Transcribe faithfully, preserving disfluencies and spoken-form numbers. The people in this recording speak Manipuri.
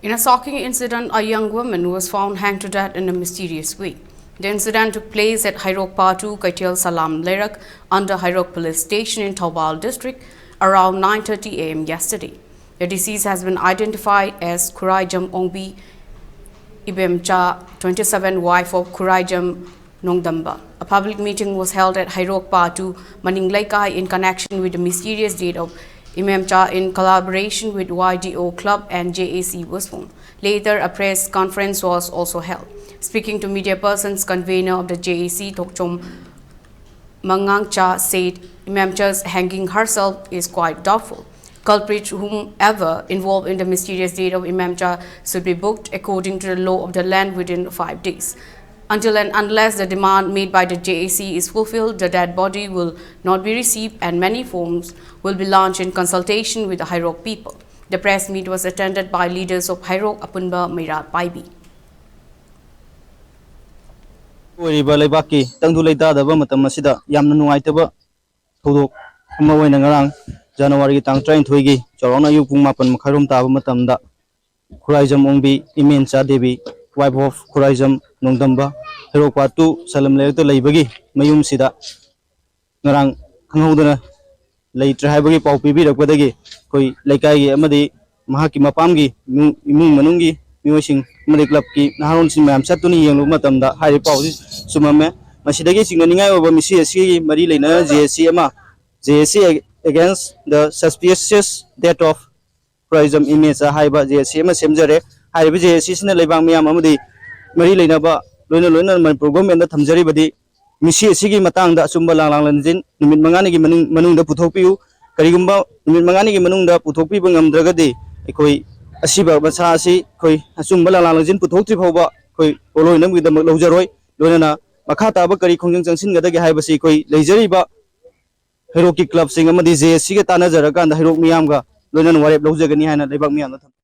In a shocking incident, a young woman was found hanged to death in a mysterious way. The incident took place at Hairok Patu, Kaithel Salam Leirak, under Hairok Police Station in Thoubal District, around nine thirty a m yesterday. The deceased has been identified as Khuraijam Ongbi Ibemcha, twenty-seven, wife of Khuraijam Nongdamba. A public meeting was held at Hairok Patu, Maning Leikai, in connection with the mysterious death of Imemcha in collaboration with Y D O Club and J A C was formed. Later, a press conference was also held. Speaking to media persons, convener of the J A C, Thokchom Mangangcha, said Imemcha's hanging herself is quite doubtful. Culprits, whomever involved in the mysterious death of Imemcha, should be booked according to the law of the land within five days. Until and unless the demand made by the J A C is fulfilled, the dead body will not be received and many forms will be launched in consultation with the Hairok people. The press meet was attended by leaders of Hairok Apunba Meira Paibi. ꯑꯣꯏꯔꯤꯕ ꯂꯩꯕꯥꯛꯀꯤ ꯇꯪꯗꯨ ꯂꯩꯇꯥꯗꯕ ꯃꯇꯝ ꯑꯁꯤꯗ ꯌꯥꯝꯅ ꯅꯨꯡꯉꯥꯏꯇꯕ ꯊꯧꯗꯣꯛ ꯑꯃ ꯑꯣꯏꯅ ꯉꯔꯥꯡ ꯖꯅꯋꯥꯔꯤꯒꯤ ꯇꯥꯡ ꯇꯔꯥꯅꯤꯊꯣꯏꯒꯤ ꯆꯥꯎꯔꯥꯛꯅ ꯑꯌꯨꯛ ꯄꯨꯡ ꯃꯥꯄꯟ ꯃꯈꯥꯏꯔꯣꯝ ꯇꯥꯕ ꯃꯇꯝꯗ ꯈꯨꯔꯥꯏꯖꯝ ꯑꯣꯡꯕꯤ ꯏꯃꯦꯟꯆꯥ Devi, wife of Khuraijam ꯅꯣꯡꯗꯝꯕ, Heirok part two ꯁꯂꯝ ꯂꯩꯔꯛꯇ ꯂꯩꯕꯒꯤ ꯃꯌꯨꯝꯁꯤꯗ ꯉꯔꯥꯡ ꯈꯪꯍꯧꯗꯅ ꯂꯩꯇ꯭ꯔꯦ ꯍꯥꯏꯕꯒꯤ ꯄꯥꯎ ꯄꯤꯕꯤꯔꯛꯄꯗꯒꯤ ꯑꯩꯈꯣꯏ ꯂꯩꯀꯥꯏꯒꯤ ꯑꯃꯗꯤ ꯃꯍꯥꯛꯀꯤ ꯃꯄꯥꯝꯒꯤ ꯏꯃꯨꯡ ꯏꯃꯨꯡ ꯃꯅꯨꯡꯒꯤ ꯃꯤꯑꯣꯏꯁꯤꯡ ꯑꯃꯗꯤ clubꯀꯤ ꯅꯍꯥꯔꯣꯜꯁꯤꯡ ꯃꯌꯥꯝ ꯆꯠꯇꯨꯅ ꯌꯦꯡꯂꯨꯕ ꯃꯇꯝꯗ ꯍꯥꯏꯔꯤꯕ ꯄꯥꯎꯁꯤ ꯆꯨꯝꯃꯝꯃꯦ꯫ ꯃꯁꯤꯗꯒꯤ ꯆꯤꯡꯅꯅꯤꯡꯉꯥꯏ ꯑꯣꯏꯕ ꯃꯤꯁꯤ ꯑꯁꯤꯒꯤ ꯃꯔꯤ ꯂꯩꯅꯅ J A C ꯑꯃ, J A C against the suspicious death of Khuraijam ꯏꯃꯦꯆꯥ ꯍꯥꯏꯕ J A C ꯑꯃ ꯁꯦꯝꯖꯔꯦ꯫ ꯍꯥꯏꯔꯤꯕ J A C ꯑꯁꯤꯅ ꯂꯩꯕꯥꯛ ꯃꯤꯌꯥꯝ ꯑꯃꯗꯤ ꯃꯔꯤ ꯂꯩꯅꯕ ꯂꯣꯏꯅ ꯂꯣꯏꯅꯅ ꯃꯅꯤꯄꯨꯔ governmentꯇ ꯊꯝꯖꯔꯤꯕꯗꯤ ꯃꯤꯁꯤ ꯑꯁꯤꯒꯤ ꯃꯇꯥꯡꯗ ꯑꯆꯨꯝꯕ ꯂꯥꯡꯂꯥꯡꯂꯟꯖꯤꯟ ꯅꯨꯃꯤꯠ ꯃꯉꯥꯅꯤꯒꯤ ꯃꯅꯨꯡ ꯃꯅꯨꯡꯗ ꯄꯨꯊꯣꯛꯄꯤꯌꯨ꯫ ꯀꯔꯤꯒꯨꯝꯕ ꯅꯨꯃꯤꯠ ꯃꯉꯥꯅꯤꯒꯤ ꯃꯅꯨꯡꯗ ꯄꯨꯊꯣꯛꯄꯤꯕ ꯉꯝꯗ꯭ꯔꯒꯗꯤ ꯑꯩꯈꯣꯏ ꯑꯁꯤꯕ ꯃꯁꯥ ꯑꯁꯤ ꯑꯩꯈꯣꯏ ꯑꯆꯨꯝꯕ ꯂꯥꯡꯂꯥꯡꯂꯟꯖꯤꯟ ꯄꯨꯊꯣꯛꯇ꯭ꯔꯤ ꯐꯥꯎꯕ ꯑꯩꯈꯣꯏ ꯄꯣꯠꯂꯣꯏꯅꯕꯒꯤꯗꯃꯛ ꯂꯧꯖꯔꯣꯏ꯫ ꯂꯣꯏꯅꯅ ꯃꯈꯥ ꯇꯥꯕ ꯀꯔꯤ ꯈꯣꯡꯖꯪ ꯆꯪꯁꯤꯟꯒꯗꯒꯦ ꯍꯥꯏꯕꯁꯤ ꯑꯩꯈꯣꯏ ꯂꯩꯖꯔꯤꯕ ꯍꯩꯔꯣꯛꯀꯤ clubꯁꯤꯡ ꯑꯃꯗꯤ J A Cꯒ ꯇꯥꯟꯅꯖꯔꯀꯥꯟꯗ ꯍꯩꯔꯣꯛ ꯃꯤꯌꯥꯝꯒ ꯂꯣꯏꯅꯅ ꯋꯥꯔꯦꯞ ꯂꯧꯖꯒꯅꯤ ꯍꯥꯏꯅ ꯂꯩꯕꯥꯛ ꯃꯤꯌꯥꯝꯗ ꯊꯝꯖꯒꯦ꯫